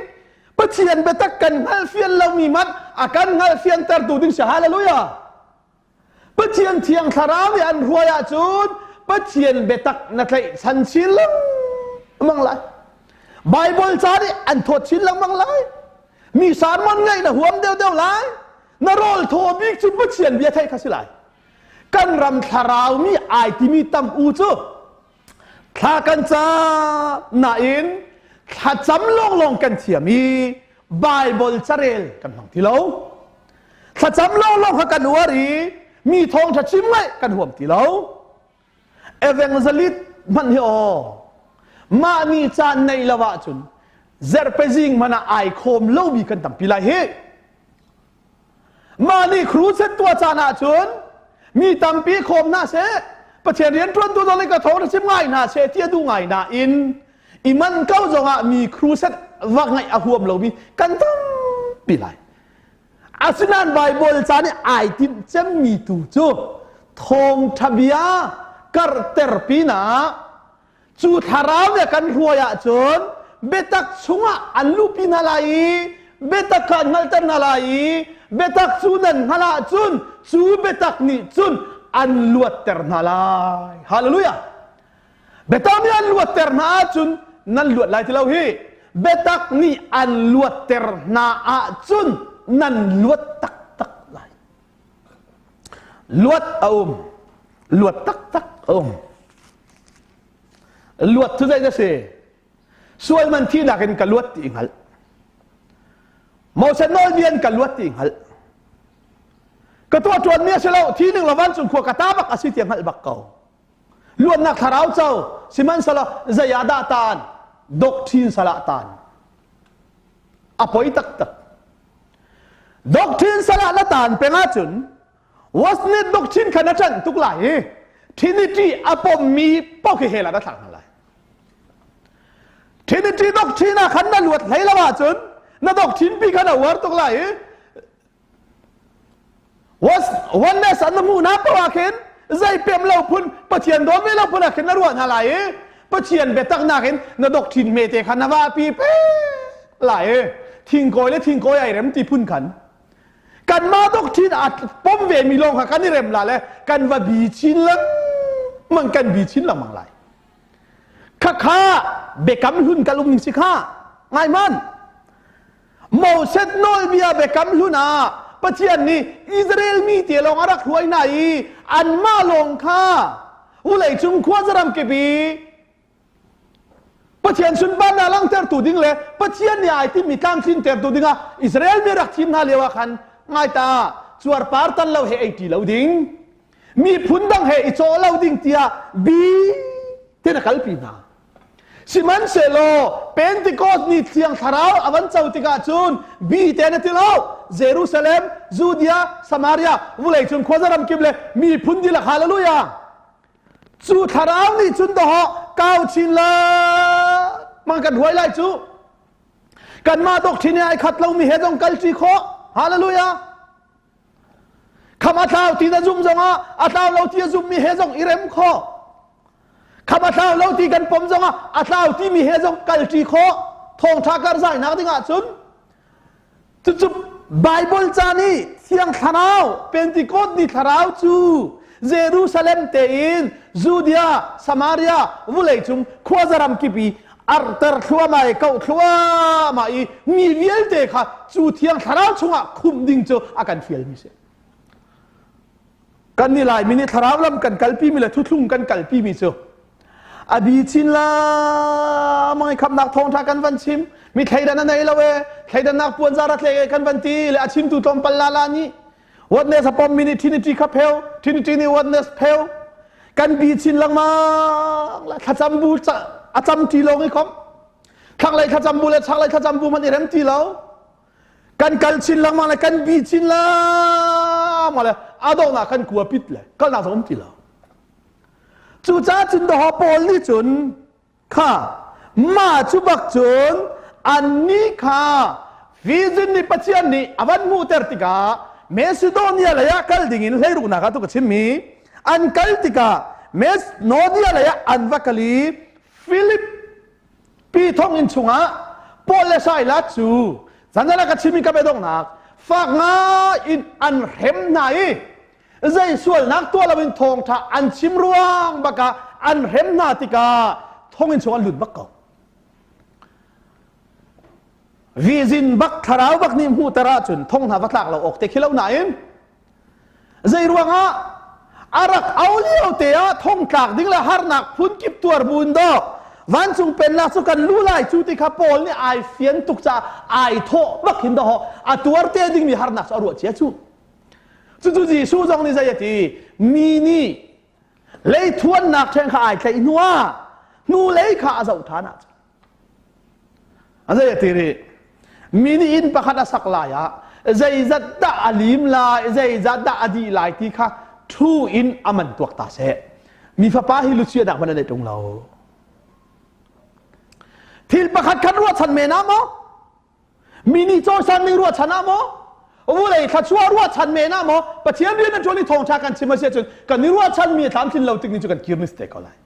Pathian biatak kan hngalhfian lomi hmanh a kan hngalhfiantertu ding si. Hallelujah. Pathian thiang thlarau nih an hruai ahcun Pathian biatak na tlaihchan chin lengmang lai. Bible ca nih an thawt chin lengmang lai. Mi sermon ngaih na huam deuhdeuh lai. Na rawl thaw bik cu Pathian bia theih kha si lai. Kan ram thlarau mi ai timi tam u cu thla kan cam nain. Thlacam lawnglawng kan thiam i Baibal carel kan hmang ti lo. Thlacam lawnglawng kha kan uar i mi thawngṭha chim ngaih kan huam ti lo. Evangelist hmanh hi aw mah ni caan nei lo ahcun zerpezing hmanh ah ai khawm lomi kan tampi lai hi. Mah nih crusade tuah caan ahcun mi tampi khawm hna seh, Pathian rianṭuantu zong nih ka thawng na chim ngai hna seh ti a duh ngai nain i man ko zongah mi crusade va ngaih a huam lomi kan tampi lai. Asinain Baibal ca nih ai timh cemmi tu cu thawngṭha bia karhter pinah Cu thlarau nih a kan hruai ahcun biatak chungah an luhpi hna lai i biatak kha an hngalhter hna lai i biatak cu nan hngalh ahcun cu biatak nih cun an luatter hna lai. Hallelujah! Biatak nih an luatter hna ahcun nan luat lai ti lo hi. Biatak nih an luatter hna ahcun nan luat taktak lai. Luat a um. Luat taktak a um. Luat cu zei na si? Sual man thinak in ka luat ti hngalh. Moses nawlbia in ka luat ti hngalh. Ka tuah ṭuanmi a si lo, thi ning lo vancung khua ka ta bak a si ti hngalh bak ko. Luatnak thlarau co, sihmanhsehlaw zei ah dah taan? Doctrine salah taan. A poi taktak. Doctrine salah na taan peng ahcun Wasnet doctrine kha na ṭanh tuk lai i Trinity a pommi paoh khi hell ah na thlak hna lai. Trinity doctrine ah khan na luat hlei lo ahcun na doctrine pi kha na uar tuk lai i oneness an na hmuh hna paoh ah khin zei pem lo phun Pathian dawt ve lo phun ah khin na ruah hna lai i Pathian biatak nakin na doctrine hmete kha na vahpi pe lai i thingkawi le thingkawi ai rem ti phun khan kanmah doctrine a pom ve mi lawng kha kan i rem la le kan va bi chin lengmang kan bi chin lengmang lai khakha biakam hlun kal um ning si kha ngai man Moses nawlbia biakam hlun ah Pathian nih Israel mi te lawng a rak hruai hna i anmah lawng kha vulei cung khuazaram kip i Pathian sunparnak langhtertu ding le Pathian nih ai timmi tlamtlintertu dingah Israel mi rak thim hna lio ah khan ngai ta cuarpar tan lo he ei ti lo ding miphun dang he i cawh lo ding tiah bi tin a kalpi hna. Sihmanhsehlaw Pentecost ni Thiang Thlarau a van co tikah cun bi te na ti lo Jerusalem, Judea, Samaria vulei cung khuaza ramkip le miphun dihlak hallelujah Cu thlarau nih cun dawhawh kau chin la mang kan huai lai cu. Kanmah doctrine ai khat lomi he zong kalṭi khawh. Hallelujah. Kham a thlau ti na zum zongah a thlau lo ti a zummi he zong i rem khawh. Kham a thlau lo ti kan pom zongah a thlau timi he zong kalṭi khawh. Thawngṭha karzainak dingah cun Cucu Baibal ca nih Thiang Thlarau, Pentecost ni Thlarau cu Jerusalem tein Judea, Samaria, vawleicung khuazaram kip i arter thluahmah i kauh thluahmah i mi vialte kha cu Thiang Thlarau chungah khumh ding cu a kan fialmi si. Kan nih Laimi nih thlarau lam kan kalpimi le thuthlung kan kalpimi cu a bi chin la mang khamnak thawngtha kan van chim mi thleidan a nei lo e thleidannak puanzar a tlek e kan van ti le a chimtu tlawmpal la la nih witness a pom mi nih Trinity kha pheu Trinity nih witness pheu kan bi chin lengmang la thlacam bu a cam ti lo ngi kom thlanglei thlacam bu le chaklei thlacam bu man i rem ti lo kan kal chin lengmang le kan bi chin lengmang le a donghnak kan kua pit le kalnak zong um ti lo Cucaah cun dawhaw Paul nih cun kha mah cu bak cun annih kha vision nih Pathian nih a van hmuhter tikah Macedonia lei ah kal dingin hleiruknak ah tu ka chimmi an kal tikah Macedonia lei ah an va kal i Philip pi thonginn chungah Paul le Silas cu zanzan ah ka chimmi ka biadonghnak fak ngai in an hrem hna i zei sualnak tuah loin thawngṭha an chim ruang bakah an hrem hna tikah thonginn chung an lut bak ko. Vizin bak thlarau bak nih hmuhter ahcun thong hna va tlak lo awk te khi lo nain zei ruangah a rak au lio te ah thong tlak ding le harnak phun kip tuar bu in dawh. Vancung pennak cu kan lu lai cu ti kha Paul nih ai fian tuk caah ai thawh bak hin dahawh a tuar te dingmi harnak cu a ruah cia cu. Cucu Jesuh zong nih zei a ti? Mi nih leithuannak ṭheng kha ai tlaih hnuah hnulei kha a zoh ṭhan ahcun a zei a ti rih? Mi nih inn pakhat a sak lai ah zeizat dah a lim lai, zeizat dah a dih lai ti kha ṭhu in a man tuak ta seh. Mi fapa hi lucia hmanh a nei ṭung lo. Thil pakhat khat ruahchan men ah maw? Mi nih cawisan ning ruahchan ah maw? Vulei thluachuah ruahchan men ah maw? Pathian rian a ṭuan i thawngṭha kan chim a si ahcun kan i ruahchanmi a tlamtlin lo tik ni cu kan kir ni si te ko lai.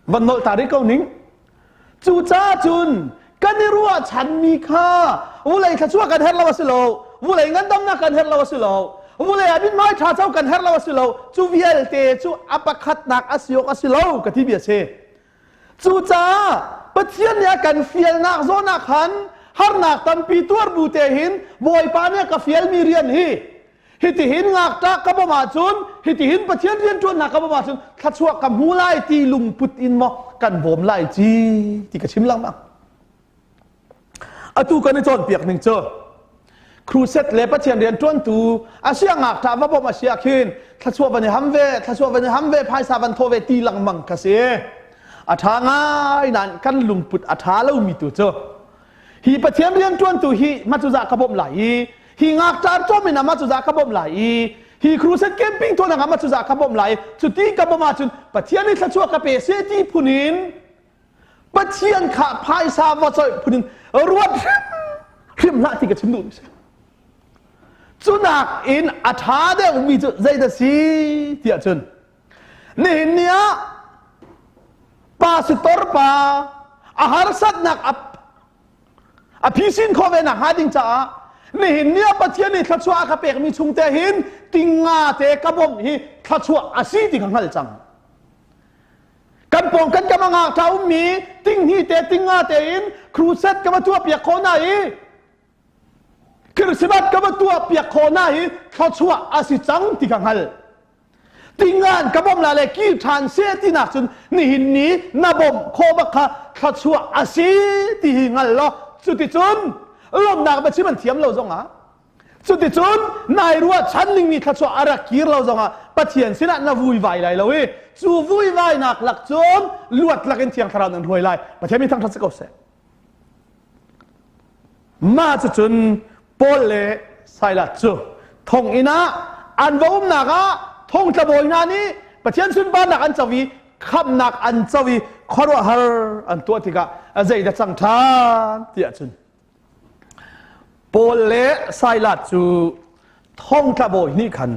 Van nolh ta rih ko ning. Cucaah cun kan i ruahchanmi kha vulei thluachuah kan herh lo a si lo, vulei ngandamnak kan herh lo a si lo, vulei ah mithmai ṭha co kan herh lo a si lo, cu vialte cu a pakhatnak a si awk a si lo ka ti bia a si. Cucaah Pathian nih a kan fialnak zawn ah khan harnak tampi tuar bu te hin Bawipa nih a ka fialmi rian hi hitihin ngakṭah ka bawmh ahcun hitihin Pathian rianṭuannak ka bawmh ahcun thluachuah ka hmu lai ti lungput in maw kan bawm lai ci ti ka chim lengmang. Atu kan i cawnpiak ning cu crusade le Pathian rian ṭuantu a sia ngakṭah va bawmh a si ah khin thluachuah van i ham ve thluachuah van i ham ve phaisa van thawh ve ti lengmang ka si. A ṭha ngai nain kan lungput a ṭha lomi tu cu hi Pathian rian ṭuantu hi mah ka bawmh lai i hi ngakṭah cawm in mah cu ka bawmh lai i hi crusade camping tuahnak ah mah cu ka bawmh lai cu ti ka bawmh ahcun Pathian nih thluachuah ka pe seh ti phun in Pathian kha phaisa va coih phun in ruat hrim hrim hlah ti ka chim duh mi si. Cu nak in a ṭha deuhmi cu zeidah si tiah cun nihin ni ah pastor pa a harsatnak a a phisin khawh ve nak hnga ding caah nihin ni ah Pathian nih thluachuah a ka pekmi chung te hin tinga te ka bawmh hi thluachuah a si ti ka hngal cang. Kan pawng kan kam a ngakṭha ummi tinghnih te tinga te in crusade ka va tuah piak khawh hna i Christmas ka va tuah piak khawh hna hi thluachuah a si cang ti ka hngal. Tingan ka bawmh la le kil ṭhan seh tinak cun nihin ni na bawmh khawh bak kha thluachuah a si ti hi hngal law cuticun lawmhnak va chim an thiam lo zongah Cuticun nai ruahchan dingmi thluachuah a rak kir lo zongah Pathian sinah na vuivai lai lo i cu vuivainak lak cun luat lakin Thiang Thlarau nan hruai lai. Pathian mi thangṭhat si ko seh. Mah cucun Paul le Silas cu thonginn ah an va umnak ah thongtla bawi hna nih Pathian sunparnak an co i khamhnak an co i khuaruahhar an tuah tikah zeidah cang ṭhan tiah cun Paul le Silas cu thongtla bawi nih khan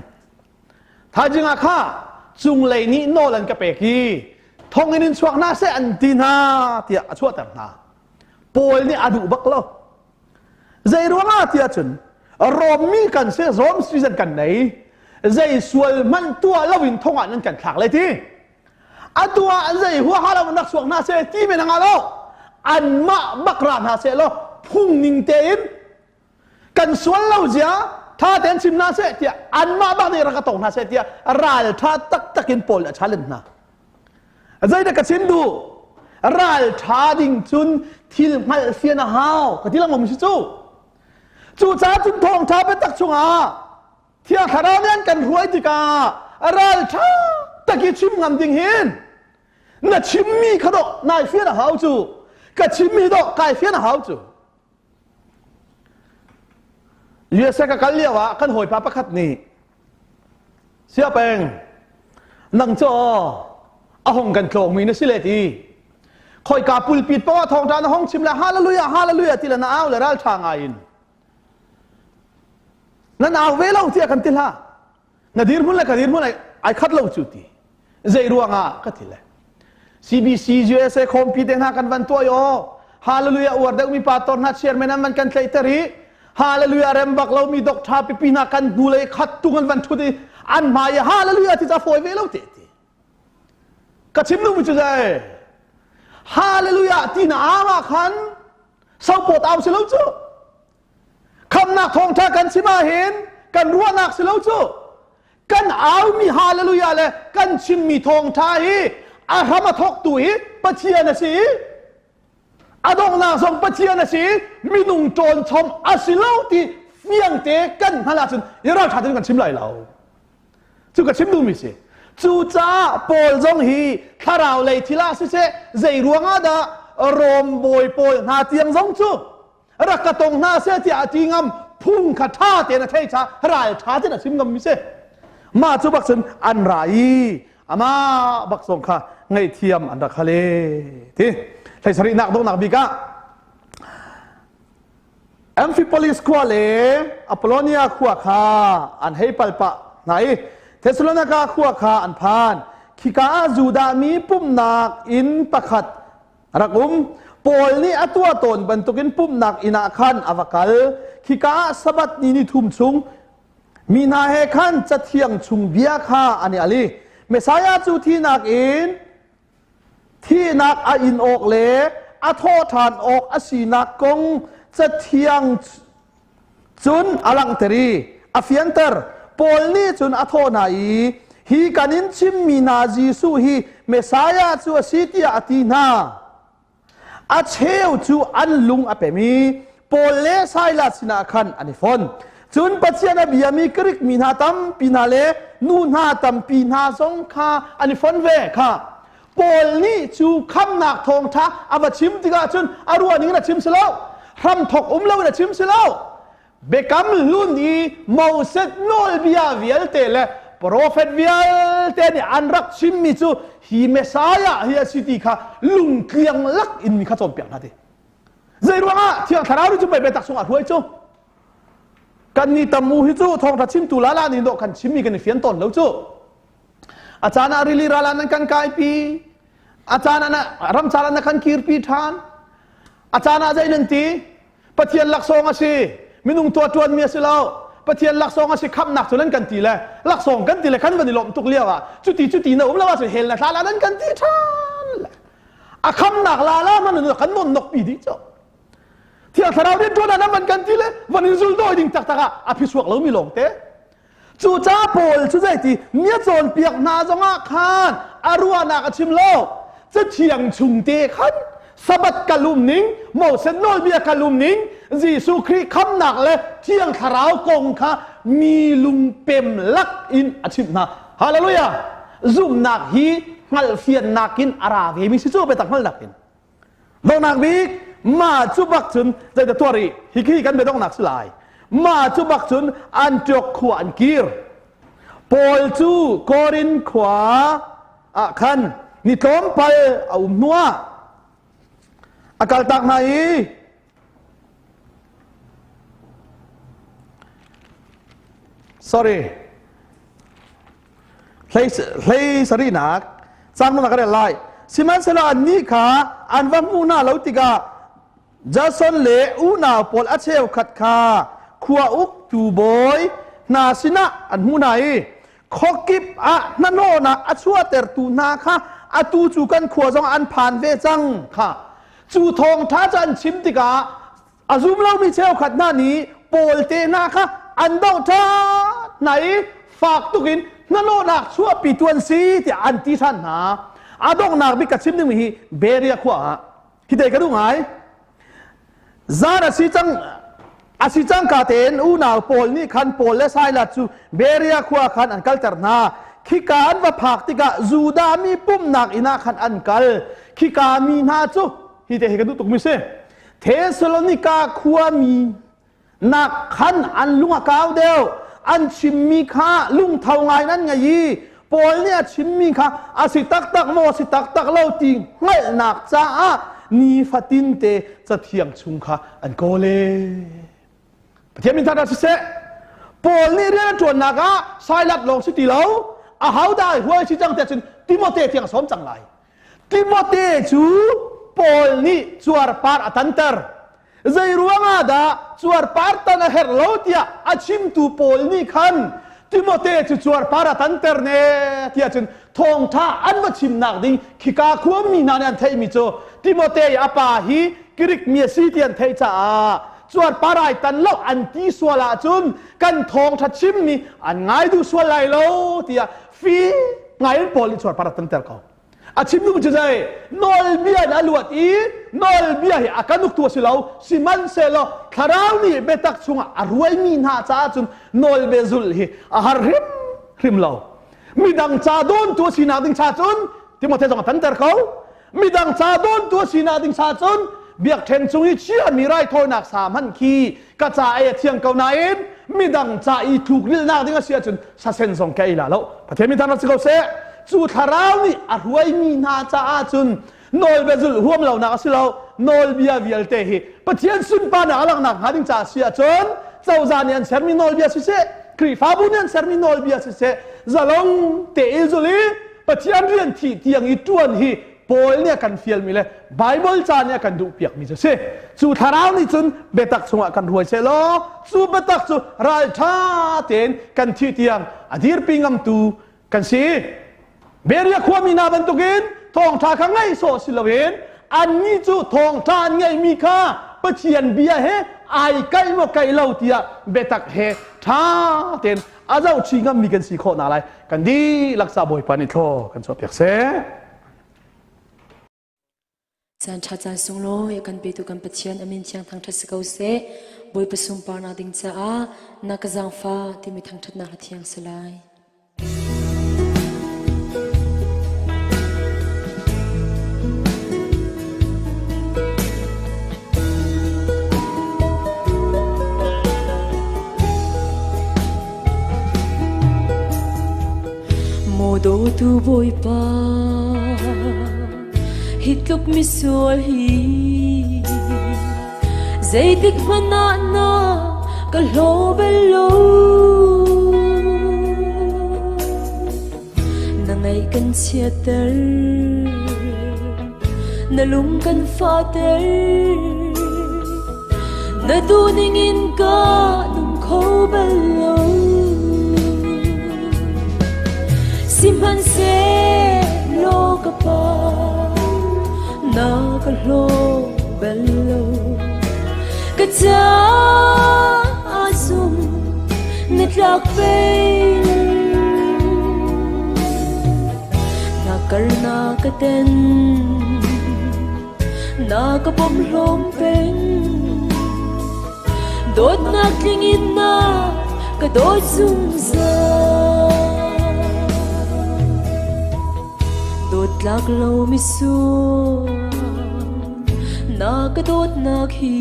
thaizing ah kha cunglei nih nawl an ka pek i thonginn in chuak hna seh an ti hna tiah a chuahter hna. Paul nih a duh bak lo. Zei ruangah tiah cun Rom mi kan si, Rom citizen kan nei. Zei sual hmanh tuah loin thong ah nan kan thlak lai ti. Atu ah an zei huaha lo rak chuak hna seh ti men anga lo anmah bak ra hna seh law phung ning tein kan sual lo zia tha tein chim hna seh tiah anmah bak nih rak ka tong hna seh tiah ral tha taktak in Paul a challenge hna. Zeidah ka chim duh? Ral tha ding cun thil hngalh fian a hau ka ti lengmang si cu. Cucaah cun thawngtha biatak chungah Thiang Thlarau nih an kan hruai tikah ralṭha tak i chim ngam ding hin na chimmi kha dawh nai fian a hau cu ka chimmi dawh kai fian a hau cu USA ka kal lio ah kan hawipa pakhat nih siapeng nang cu a hong kan tlawngmi na si le ti khoika pulpit poah thawngṭha na hong chim le hallelujah hallelujah ti le na au le ralṭha ngai in Nan au ve lo tiah kan ti hlah. Na dirhmun le ka dirhmun ai khat lo cu ti. Zei ruangah ka ti le. CBC USA khawmpi te hna kan van tuah yo. Hallelujah uar deuh mi pastor hna chairman an van kan tlaihter i Hallelujah rem bak lo mi doctor pipi hna kan hnu lei khat tung an van thut i an hmai i hallelujah ti ca fawi ve lo te ti. Ka chim duhmi cu zei? Hallelujah ti na au ah khan sopawt au si lo cu. Khamnak thawngṭha kan chim ahhin kan ruahnak si lo cu. Kan aumi hallelujah le kan chimmi thawngṭha hi A hram a thawktu hi Pathian a si i a donghnak zong Pathian a si i minung ṭawnchom a si lo ti fiangte kan hngalh ahcun i ralṭha tein kan chim lai lo. Cu ka chim duhmi si. Cucaah Paul zong hi thlarau lei thil ah siseh zei ruangah dah Rom bawi pawl hna tiang zong cu rak ka tong hna seh tiah a ti ngam phung kha ṭha tein a thei ca ral ṭha tein a chim ngam mi si. Mah cu bak cun an ra i amah bak zong kha ngaihthiam an rak hal e ti. Hlei sarihnak donghnak bik ah Amphipolis khua le Apollonia khua kha an hei pal pah hna i Thessalonika khua kha an phan. Khika ah Judah mi pumhnak inn pakhat a rak um. Paul nih a tuah tawn bantukin pumhnak inn ah khan a va kal. Khika ah Sabbath ni ni thum chung mi hna he khan Cathiang chung bia kha an i al i Messiah cu thinak in Thihnak a in awk le a thawhṭhan awk a sinak kong Cathiang cun a langhter i a fianter. Paul nih cun a thawh hna i, hi kan in chimmi hna Jesuh hi Messiah cu a si tiah a ti hna. A cheu cu an lung a pem i Paul le Silas sinah khan an i fon. Cun Pathian a biami Grik mi hna tampi hna le nu hna tampi hna zong kha an i fon ve kha. Paul nih cu khamnak thawngṭha a va chim tikah cun a ruah ning in a chim si lo. Hramthawk um loin a chim si lo. Biakam hlun i Moses nawlbia vialte le profet vialte nih an rak chimmi cu hi Messiah hi a si ti kha lungtliang lak in mi kha cawnpiak hna ti. Zei ruangah Thiang Thlarau nih cu pei biatak chungah hruai cu? Kan ni tam u hi cu thawngṭha chimtu lala nih dawh kan chimmi kan i fian tawn lo cu. A caan ah rili ral ah nan kan kaipi, a caan ah ramcar ah na kan kirpi ṭhan, a caan ah zei nan ti? Pathian laksawng a si minung tuah ṭuanmi a si lo Pathian laksawng a si khamhnak cu nan kan ti le laksawng kan ti le kan van i lawmh tuk lio ah cuti cuti na um lo ahcun hell na thla la nan kan ti ṭhan le a khamnak la la man kan non nok pi dih cu Thiang Thlarau rian ṭuan ah nan van kan ti le van in zul dawi ding taktak ah a phisuak lomi lawng te Cucaah Paul cu zeiti mi a cawnpiak hna zongah khan a ruahnak a chim lo. Cathiang chung te khan Sabbath kal um ning, Moses nawlbia kal um ning, Jesuh Khrih khamnak le Thiang Thlarau kong kha mi lungpem lak in a chimh hna. Hallelujah! Zumhnak hi hngalhfiannak in a ra ve mi si cu biatak hngalhnak in. Donghnak bik mah cu bak cun zeidah tuah rih hi khi kan biadonghnak si lai mah cu bak cun Antioch khua an kir Paul cu Korin khua ah khan ni tlawmpal a um hnuah a kaltak hna i sorry Hlei sarihnak cang na ka rel lai. Sihmanhsehlaw annih kha an va hmuh hna lo tikah Jason le unau pawl a cheukhat kha khua uktu bawi hna sinah an hmuh hna i khuakip ah hnahnawhnak a chuahtertu hna kha atu cu kan khua zong an phan ve cang kha cu thawngṭha cu an chim tikah A zum lomi cheukhat hna nih Paul te hna kha an doh ṭhan hna i fak tukin hnahnawhnak chuahpitu an si tiah an ti ṭhan hna. A donghnak bik ka chim dingmi hi Berea khua ah hi te ka duh ngai. Zan a si cang a si cangka tein unau pawl nih khan Paul le Silas cu Berea khua khan an kalter hna. Khika an va phak tikah Judah mi pumhnak inn ah khan an kal. Khika mi hna cu hi te hi ka duh tukmi si. Thesalonika khuami nak khan an lung a kau deuh an chimmi kha lungtho ngai nan ngei i Paul nih a chimmi kha a si taktak maw a si taktak lo ti hngalhnak caah nifatin te cathiang chung kha an kawl e Pathian min thangṭhat siseh Paul nih rian a ṭuannak ah Silas lawng si ti lo ahodah huai si cang tiah cun Timote tiang a sawm cang lai Timote cu Paul nih cuarpar a tanter. Zei ruangah dah cuarpar tan a herh lo tiah a chimtu Paul nih khan Timote cu cuarpar a tanter ne tiah cun thawngṭha an va chimnak ding khika khuami hna nih an theihmi cu Timote i a pa hi Greek mi a si ti an theih caah cuarpar ai tan lo an ti sual ahcun kan thawngṭha chimmi an ngai duh sual lai lo tiah fi ngai in Paul nih cuarpar a tanter ko. A chim duh cu zei? Nawlbia in a luat i nawlbia hi a kan uktu a si lo. Sihmanhsehlaw thlarau nih biatak chungah a ruaimi hna caah cun nawlbia zulh hi a har hrimhrim lo. Midang ca dawntu a sinak ding cha cun Timote zong a tanter ko. Midang ca dawntu a sinak ding cha cun biakṭheng cung i chiami raithawinak sa hmanh khi ka ca ei a thiang ko nain midang ca i tlukrilhnak ding a si ahcun sasen zong ka ei la lo. Pathian min thangṭhat si ko seh. Cu thlarau nih a hruaimi hna caah cun nawlbia zulh huam lonak a si lo. Nawlbia vialte hi Pathian sunparnak a langhnak hnga ding caah si ahcun cozah nih an sermi nawlbia siseh, Khrihfabu nih an sermi nawlbia siseh, zalong te i zulh i Pathian rian thih tiang i ṭuan hi Paul nih a kan fialmi le Bible ca nih a kan duhpiakmi cu a si. Cu thlarau nih cun biatak chungah kan hruai seh law cu biatak cu ralṭha tein kan thih tiang a dirpi ngamtu kan si. Beria khuami hna bantukin thawngṭha kha ngaih sawh si loin annih cu thawngṭha an ngeihmi kha Pathian bia he ai kaih maw kaih lo tiah biatak he ṭha tein a zohchih ngammi kan si khawh na lai kan dihlak sa Bawipa nih thlaw kan chuahpiak seh. Caan ṭha caan sunglawi a kan petu kan Pathian a min thiang thangṭhat si ko seh. Bawipa sunparnak ding caah na ka zaangfah timi thangṭhatnak hla thiang si lai. Maw dawtu Bawipa hi tluk misual hi zeitik hmanh ah na ka hlaw bal lo na ngaih kan chiatter na lung kan fahter na duh ning in ka nung kho bal lo sihmanhsehlaw ka pa na ka hlaw bal lo ka caah zum na tlak peng na kar na ka ten na ka pom hlawm peng dawtnak tling in na ka dawt zungzal dawt tlak lo misual na ka dawtnak hi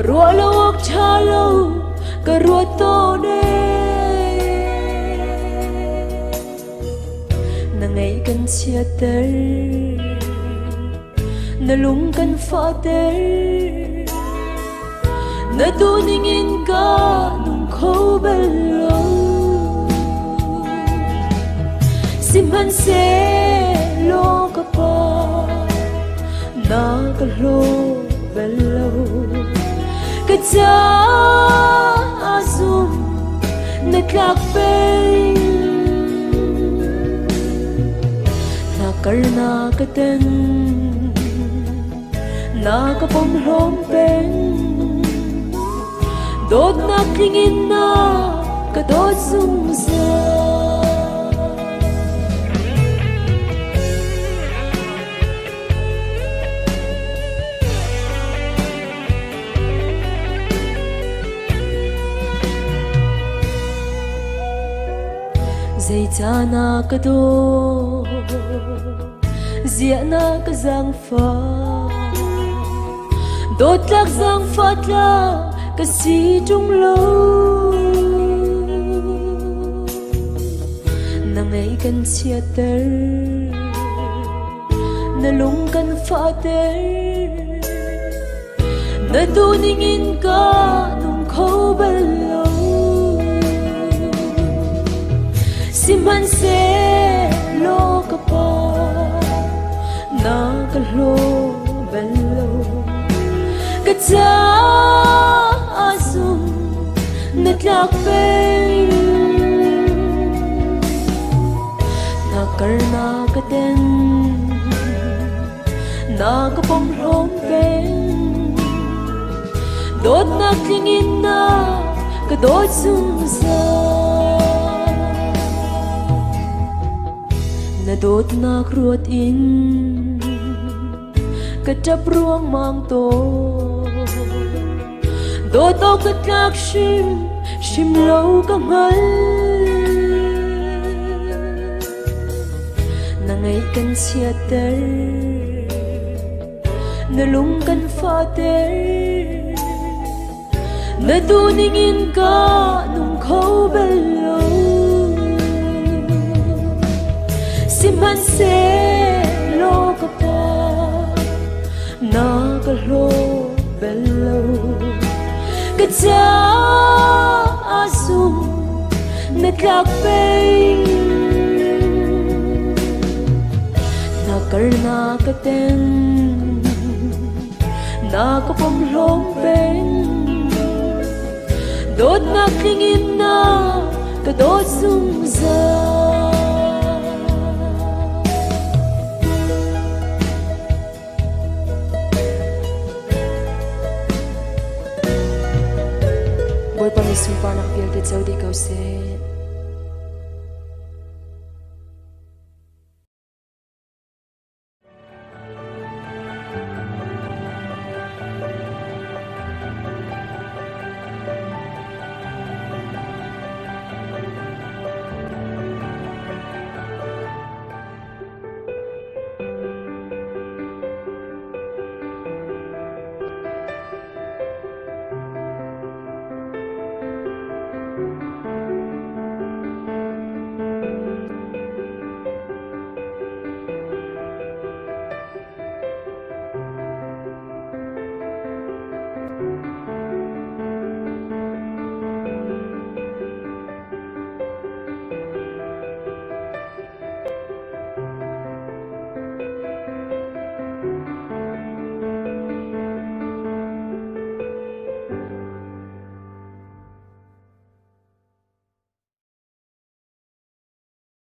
ruah lo awk ṭha lo ka ruat tawn ee na ngaih kan chiatter na lung kan fahter na duh ning in ka nung kho bal lo sihmanhsehlaw ka pa na ka hlaw bal lo ka caah zum na tlak peng na kar na ka ten na ka pom hlawm peng dawtnak tling in na ka dawt zungzal. Zeicah na ka dawt ziah na ka zaangfah dawtlak zaangfah tlak ka si ṭung lo na ngaih kan chiatter na lung kan fahter na duh ning in ka nung kho bal lo sihmanhsehlaw ka pa na ka hlaw bal lo ka caah zum na tlak peng na kar na ka ten na ka pom hlawm peng dawtnak tling in na ka dawt zungzal na Na dawtnak ruat in ka ṭap ruangmang tawn. Dawt awk ka tlak hrim hrim lo ka hngal. Na ngaih kan chiatter, na lung kan fahter. Na duhning in ka nung kho bal lo. Sihmanhsehlaw ka pa, na ka hlaw bal lo. Ka caah sung na tlak peng. Na kar na ka teng. Na ka pom hlawm peng. Dawtnak tling in na ka dawt zungzal. Bawipa mi sunparnak vialte co dih ko seh.